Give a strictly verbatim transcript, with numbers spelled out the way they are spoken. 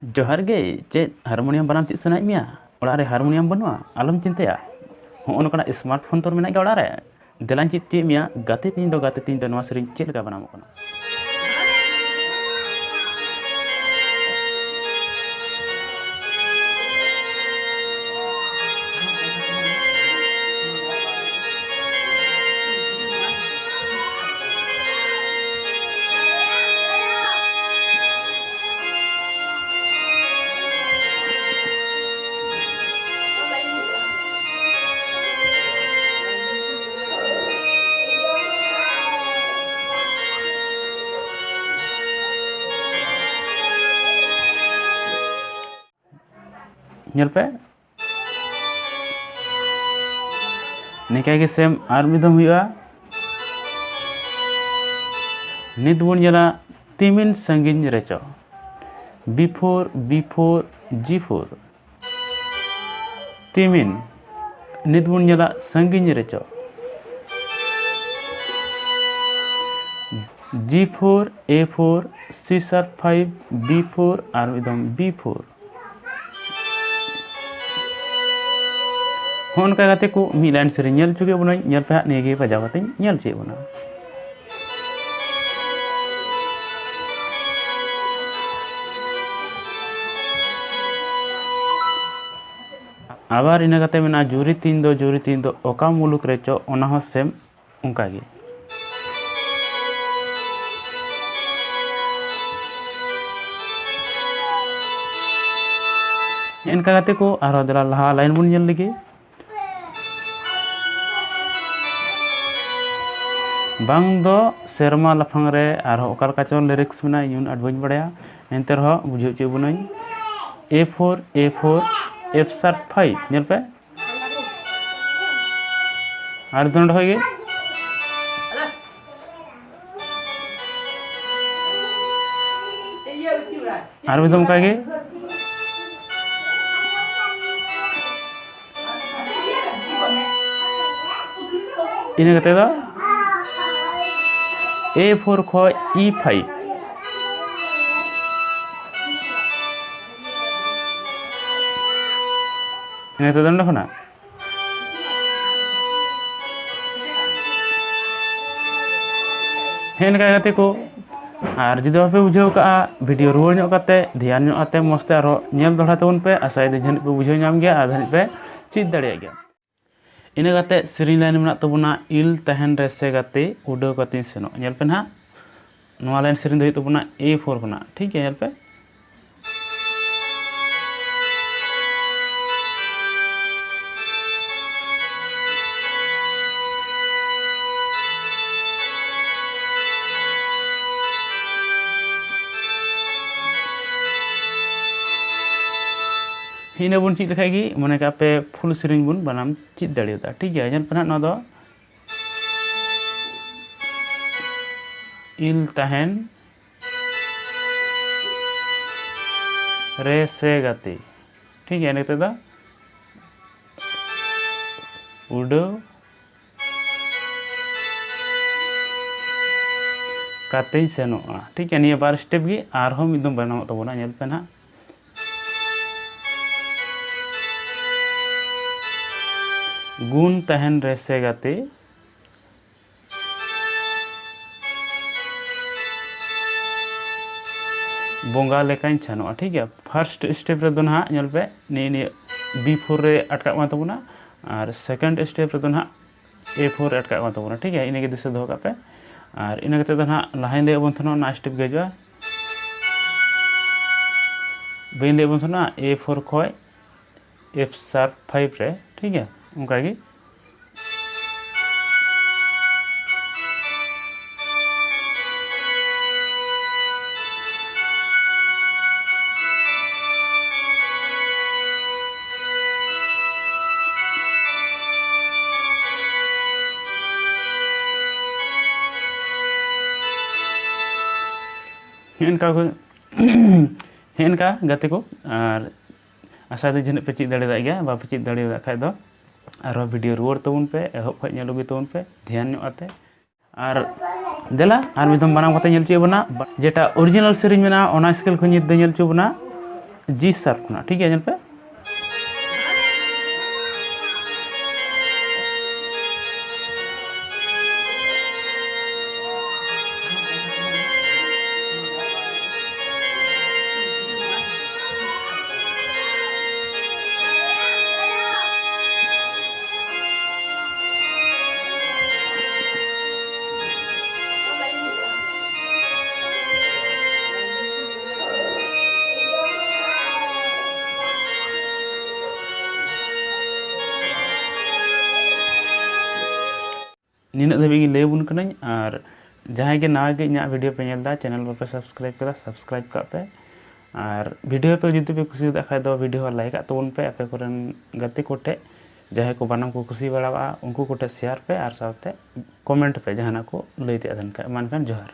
ᱡᱚᱦᱟᱨ ᱜᱮ᱾ ᱪᱮᱫ ᱦᱟᱨᱢᱳᱱᱤᱭᱟᱢ ᱵᱟᱱᱟᱢ ᱪᱮᱫ ᱥᱟᱱᱟᱭᱮᱫ ᱢᱮᱭᱟ? ᱚᱲᱟᱜ ᱨᱮ ᱦᱟᱨᱢᱳᱱᱤᱭᱟᱢ ᱵᱟᱹᱱᱩᱜᱼᱟ? ᱟᱞᱚᱢ ᱪᱤᱱᱛᱟᱹᱭᱟ, ᱦᱚᱸᱜᱼᱚ ᱱᱚᱝᱠᱟᱱᱟᱜ ᱥᱢᱟᱨᱴ ᱯᱷᱳᱱ ᱛᱚ ᱢᱮᱱᱟᱜ ᱜᱮᱭᱟ ᱚᱲᱟᱜ ᱨᱮ᱾ ᱫᱮᱞᱟᱧ ᱪᱮᱫ ᱪᱮᱫ ᱢᱮᱭᱟ, ᱜᱟᱛᱮ ᱛᱤᱧ ᱫᱚ, ᱜᱟᱛᱮ ᱛᱤᱧ ᱫᱚ ᱱᱚᱣᱟ ᱥᱮᱨᱮᱧ ᱪᱮᱫ ᱞᱮᱠᱟ ᱵᱟᱱᱟᱢᱚᱜ ᱠᱟᱱᱟ? ᱧᱮᱞ ᱯᱮ, ᱱᱤᱝᱠᱟ ᱜᱮ ᱥᱮᱢ ᱟᱨ ᱢᱤᱫ ᱫᱷᱚᱢ ᱦᱩᱭᱩᱜᱼᱟ᱾ ᱱᱤᱛ ᱵᱚᱱ ᱧᱮᱞᱟ ᱛᱤᱢᱤᱱ ᱥᱟᱺᱜᱤᱧ ᱨᱮᱪᱚ, before, before, G four᱾ ᱛᱤᱢᱤᱱ, ᱱᱤᱛ ᱵᱚᱱ ᱧᱮᱞᱟ ᱥᱟᱺᱜᱤᱧ ᱨᱮᱪᱚ, G four, A four, C sharp five, B four, ᱟᱨ ᱢᱤᱫ ᱫᱷᱚᱢ B four᱾ ᱦᱚᱸᱜᱼᱚ ᱱᱚᱝᱠᱟ ᱠᱟᱛᱮ ᱠᱚ ᱢᱤᱫ ᱞᱟᱭᱤᱱ ᱥᱮᱨᱮᱧ ᱧᱮᱞ ᱦᱚᱪᱚ ᱠᱮᱫ ᱵᱚᱱᱟᱹᱧ᱾ ᱧᱮᱞ ᱯᱮ ᱦᱟᱸᱜ, ᱱᱤᱭᱟᱹ ᱜᱮ ᱵᱟᱡᱟᱣ ᱠᱟᱛᱮᱧ ᱧᱮᱞ ᱦᱚᱪᱚᱭᱮᱫ ᱵᱚᱱᱟ᱾ ᱟᱵᱟᱨ ᱤᱱᱟᱹ ᱠᱟᱛᱮ ᱢᱮᱱᱟᱜᱼᱟ ᱡᱩᱨᱤ ᱛᱤᱧ ᱫᱚ, ᱡᱩᱨᱤ ᱛᱤᱧ ᱫᱚ ᱚᱠᱟ ᱢᱩᱞᱩᱠ ᱨᱮᱪᱚ, ᱚᱱᱟ ᱦᱚᱸ ᱥᱮᱢ ᱚᱱᱠᱟ ᱜᱮ᱾ ᱚᱱᱠᱟ ᱠᱟᱛᱮ ᱠᱚ ᱟᱨᱦᱚᱸ ᱫᱮᱞᱟ ᱞᱟᱦᱟ ᱞᱟᱭᱤᱱ ᱵᱚᱱ ᱧᱮᱞ ᱞᱮᱜᱮ᱾ ᱵᱟᱝ ᱫᱚ ᱥᱮᱨᱢᱟ ᱞᱟᱯᱷᱟᱝ ᱨᱮ, ᱟᱨᱦᱚᱸ ᱚᱠᱟ ᱞᱮᱠᱟ ᱪᱚ ᱞᱤᱨᱤᱠᱥ ᱢᱮᱱᱟᱜᱼᱟ, ᱤᱧ ᱩᱱᱟᱹᱜ ᱟᱸᱴ ᱵᱟᱹᱧ ᱵᱟᱲᱟᱭᱟ, ᱮᱱᱛᱮ ᱨᱮᱦᱚᱸ ᱵᱩᱡᱷᱟᱹᱣ ᱦᱚᱪᱚᱭᱮᱫ ᱵᱚᱱᱟᱹᱧ᱾ A four, A four, F sharp five, ᱧᱮᱞ ᱯᱮ᱾ ᱟᱨ ᱫᱚ ᱱᱚᱰᱮ ᱠᱷᱚᱡ ᱜᱮ᱾ ᱟᱨ ᱢᱤᱫ ᱫᱚᱢ ᱚᱱᱠᱟ ᱜᱮ᱾ ᱤᱱᱟᱹ ᱠᱟᱛᱮ ᱫᱚ A four ᱠᱷᱚᱡ E five᱾ ᱤᱱᱟᱹ ᱛᱟᱭᱚᱢ ᱚᱸᱰᱮ ᱠᱷᱚᱱᱟᱜ ᱦᱮᱸ, ᱱᱚᱝᱠᱟ ᱜᱟᱛᱮ ᱠᱚ᱾ ᱟᱨ ᱡᱩᱫᱤ ᱵᱟᱯᱮ ᱵᱩᱡᱷᱟᱹᱣ ᱠᱟᱜᱼᱟ, ᱵᱷᱤᱰᱤᱭᱳ ᱨᱩᱣᱟᱹᱲ ᱧᱚᱜ ᱠᱟᱛᱮ, ᱫᱷᱮᱭᱟᱱ ᱧᱚᱜ ᱠᱟᱛᱮ, ᱢᱚᱡᱽ ᱛᱮ ᱟᱨᱦᱚᱸ ᱧᱮᱞ ᱫᱚᱦᱲᱟ ᱛᱟᱵᱚᱱ ᱯᱮ᱾ ᱟᱥᱟᱭᱮᱫᱟᱹᱧ ᱡᱟᱹᱱᱤᱡ ᱯᱮ ᱵᱩᱡᱷᱟᱹᱣ ᱧᱟᱢ ᱜᱮᱭᱟ ᱟᱨ ᱡᱟᱹᱱᱤᱡ ᱯᱮ ᱪᱮᱫ ᱫᱟᱲᱮᱭᱟᱜ ᱜᱮᱭᱟ᱾ ᱤᱱᱟᱹ ᱠᱟᱛᱮ ᱥᱮᱨᱮᱧ ᱞᱟᱭᱤᱱ ᱢᱮᱱᱟᱜ ᱛᱟᱵᱚᱱᱟ, ᱤᱞ ᱛᱟᱦᱮᱱ ᱨᱮᱥᱮ ᱜᱟᱛᱮ, ᱩᱰᱟᱹᱣ ᱠᱟᱛᱮᱧ ᱥᱮᱱᱚᱜ᱾ ᱧᱮᱞ ᱯᱮ ᱱᱟᱦᱟᱜ, ᱱᱚᱣᱟ ᱞᱟᱭᱤᱱ ᱥᱮᱨᱮᱧ ᱫᱚ ᱦᱩᱭᱩᱜ ᱛᱟᱵᱚᱱᱟ ᱮ ᱯᱷᱳᱨ ᱠᱷᱚᱱᱟᱜ, ᱴᱷᱤᱠ ᱜᱮᱭᱟ? ᱧᱮᱞ ᱯᱮ᱾ ᱤᱱᱟᱹ ᱵᱚᱱ ᱪᱮᱫ ᱞᱮᱠᱷᱟᱡ ᱜᱮ, ᱢᱚᱱᱮ ᱠᱟᱜ ᱯᱮ, ᱯᱷᱩᱞ ᱥᱮᱨᱮᱧ ᱵᱚᱱ ᱵᱟᱱᱟᱢ ᱪᱮᱫ ᱫᱟᱲᱮᱭᱟᱫᱟ, ᱴᱷᱤᱠ ᱜᱮᱭᱟ? ᱧᱮᱞ ᱯᱮ ᱱᱟᱦᱟᱜ, ᱱᱚᱣᱟ ᱫᱚ ᱤᱞ ᱛᱟᱦᱮᱱ ᱨᱮ ᱥᱮ ᱜᱟᱛᱮ, ᱴᱷᱤᱠ ᱜᱮᱭᱟ? ᱱᱤᱛᱚᱜ ᱫᱚ ᱩᱰᱟᱹᱣ ᱠᱟᱛᱮᱧ ᱥᱮᱱᱚᱜᱼᱟ, ᱴᱷᱤᱠ ᱜᱮᱭᱟ? ᱱᱤᱭᱟᱹ ᱵᱟᱨ ᱥᱴᱮᱯ ᱜᱮ, ᱟᱨᱦᱚᱸ ᱢᱤᱫ ᱫᱚᱢ ᱵᱮᱱᱟᱣᱚᱜ ᱛᱟᱵᱚᱱᱟ᱾ ᱧᱮᱞ ᱯᱮ ᱱᱟᱦᱟᱜ, ᱜᱩᱱ ᱛᱟᱦᱮᱱ ᱨᱮᱥᱮ ᱜᱟᱛᱮ, ᱵᱚᱸᱜᱟ ᱞᱮᱠᱟᱧ ᱪᱷᱟᱱᱚᱜᱼᱟ, ᱴᱷᱤᱠ ᱜᱮᱭᱟ? ᱯᱷᱟᱨᱥᱴ ᱥᱴᱮᱯ ᱨᱮᱫᱚ ᱱᱟᱦᱟᱜ ᱧᱮᱞ ᱯᱮ, ᱱᱤᱭᱟᱹ, ᱱᱤᱭᱟᱹ ᱵᱤ ᱯᱷᱳᱨ ᱨᱮ ᱟᱴᱠᱟᱜ ᱠᱟᱱ ᱛᱟᱵᱚᱱᱟ, ᱟᱨ ᱥᱮᱠᱮᱱᱰ ᱥᱴᱮᱯ ᱨᱮᱫᱚ ᱱᱟᱦᱟᱜ ᱮ ᱯᱷᱳᱨ ᱨᱮ ᱟᱴᱠᱟᱜ ᱠᱟᱱ ᱛᱟᱵᱚᱱᱟ, ᱴᱷᱤᱠ ᱜᱮᱭᱟ? ᱤᱱᱟᱹᱜᱮ ᱫᱤᱥᱟᱹ ᱫᱚᱦᱚ ᱠᱟᱜ ᱯᱮ᱾ ᱟᱨ ᱤᱱᱟᱹ ᱠᱟᱛᱮ ᱫᱚ ᱱᱟᱦᱟᱜ ᱞᱟᱦᱟᱧ ᱞᱟᱹᱭ ᱟᱵᱚᱱ ᱛᱟᱦᱮᱱᱟ, ᱚᱱᱟ ᱥᱴᱮᱯ ᱜᱮ ᱦᱤᱡᱩᱜᱼᱟ᱾ ᱵᱟᱹᱧ ᱞᱟᱹᱭ ᱟᱵᱚᱱ ᱛᱟᱦᱮᱱᱟ, ᱮ ᱯᱷᱳᱨ ᱠᱷᱚᱡ ᱮᱯᱷ ᱥᱟᱨᱯ ᱯᱷᱟᱭᱤᱵᱷ ᱨᱮ, ᱴᱷᱤᱠ ᱜᱮᱭᱟ? ᱚᱱᱠᱟ ᱜᱮ᱾ ᱦᱮᱸ, ᱚᱱᱠᱟ ᱜᱮ᱾ ᱦᱮᱸ, ᱚᱱᱠᱟ ᱜᱟᱛᱮ ᱠᱚ, ᱟᱨ ᱟᱥᱟ ᱫᱚ ᱡᱟᱹᱱᱤᱡ ᱯᱮ ᱪᱮᱫ ᱫᱟᱲᱮᱭᱟᱫ ᱜᱮᱭᱟ᱾ ᱵᱟᱯᱮ ᱪᱮᱫ ᱫᱟᱲᱮᱭᱟᱫ ᱠᱷᱟᱡ ᱫᱚ ᱟᱨᱦᱚᱸ ᱵᱷᱤᱰᱤᱭᱳ ᱨᱩᱣᱟᱹᱲ ᱛᱟᱵᱚᱱ ᱯᱮ, ᱮᱦᱚᱵ ᱠᱷᱚᱡ ᱧᱮᱞ ᱟᱹᱜᱩᱭ ᱛᱟᱵᱚᱱ ᱯᱮ ᱫᱷᱮᱭᱟᱱ ᱧᱚᱜ ᱟᱛᱮ᱾ ᱟᱨ ᱫᱮᱞᱟ ᱟᱨ ᱢᱤᱫ ᱫᱷᱚᱢ ᱵᱟᱱᱟᱢ ᱠᱟᱛᱮ ᱧᱮᱞ ᱦᱚᱪᱚᱭ ᱵᱚᱱᱟ, ᱡᱮᱴᱟ ᱚᱨᱤᱡᱤᱱᱟᱞ ᱥᱮᱨᱮᱧ ᱢᱮᱱᱟᱜᱼᱟ, ᱚᱱᱟ ᱥᱠᱮᱞ ᱠᱷᱚᱱ ᱱᱤᱛ ᱫᱚ ᱧᱮᱞ ᱦᱚᱪᱚ ᱵᱚᱱᱟ ᱡᱤ ᱥᱟᱨᱯ ᱠᱷᱚᱱᱟᱜ, ᱴᱷᱤᱠ ᱜᱮᱭᱟ? ᱧᱮᱞ ᱯᱮ᱾ ᱱᱤᱱᱟᱹᱜ ᱫᱷᱟᱹᱵᱤᱡ ᱜᱮ ᱞᱟᱹᱭ ᱟᱵᱚᱱ ᱠᱟᱹᱱᱟᱹᱧ᱾ ᱟᱨ ᱡᱟᱦᱟᱸᱭ ᱜᱮ ᱱᱟᱣᱟ ᱜᱮ ᱤᱧᱟᱹᱜ ᱵᱷᱤᱰᱤᱭᱳ ᱯᱮ ᱧᱮᱞ ᱮᱫᱟ, ᱪᱮᱱᱮᱞ ᱵᱟᱯᱮ ᱥᱟᱵᱥᱠᱨᱟᱭᱤᱵ ᱠᱟᱫᱟ, ᱥᱟᱵᱥᱠᱨᱟᱭᱤᱵ ᱠᱟᱜ ᱯᱮ᱾ ᱟᱨ ᱵᱷᱤᱰᱤᱭᱳ ᱯᱮ ᱡᱩᱫᱤ ᱯᱮ ᱠᱩᱥᱤᱭᱟᱫ ᱠᱷᱟᱡ ᱫᱚ ᱵᱷᱤᱰᱤᱭᱳ ᱞᱟᱭᱤᱠ ᱟᱜ ᱛᱟᱵᱚᱱ ᱯᱮ ᱟᱯᱮ ᱠᱚᱨᱮᱱ ᱜᱟᱛᱮ ᱠᱚᱴᱷᱮᱡ, ᱡᱟᱦᱟᱸᱭ ᱠᱚ ᱵᱟᱱᱟᱢ ᱠᱚ ᱠᱩᱥᱤ ᱵᱟᱲᱟᱣᱟᱜᱼᱟ ᱩᱱᱠᱩ ᱠᱚᱴᱷᱮᱡ ᱥᱮᱭᱟᱨ ᱯᱮ, ᱟᱨ ᱥᱟᱶᱛᱮ ᱠᱚᱢᱮᱱᱴ ᱯᱮ ᱡᱟᱦᱟᱱᱟᱜ ᱠᱚ ᱞᱟᱹᱭ ᱛᱮᱭᱟᱜ ᱛᱟᱦᱮᱱ ᱠᱷᱟᱡ᱾ ᱢᱟ ᱮᱱᱠᱷᱟᱱ ᱡᱚᱦᱟᱨ᱾